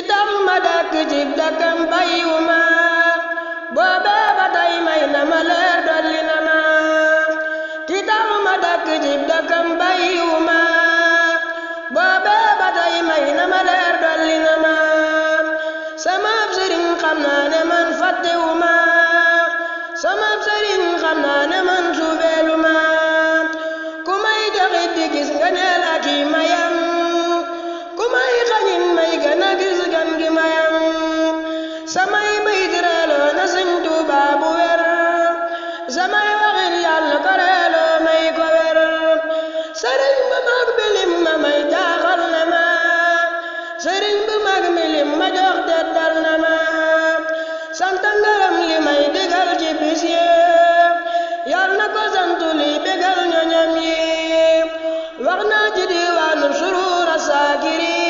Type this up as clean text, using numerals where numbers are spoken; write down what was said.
tax ma dëkk cib dëkkam bàyyiwuma boobee ba tey may na ma leer dolli na ma ki tax ma dëkk cib dëkkam bàyyiwuma boobee ba tey may na ma leer dolli na ma sama sëriñ xam naa ne man fàttewuma sama sëriñ xam naa ne man suubeeluma ku may joxit di gis nga neel ak i mayam ku may xañin may gën a gis gan gi mayam samay bayit reeloo na Sëñ Tuubaa bu wér samay waxin yàlla ko reeloo may ko wér sëriñ bu mag bi lim ma may jaaxal na ma sëriñ bu mag mi lim ma jox teddal na ma sant ngërëm li may digal ci bis yi yal na ko sant li bégal ñoñam yi wax naa ci diwaanu suruura saakiri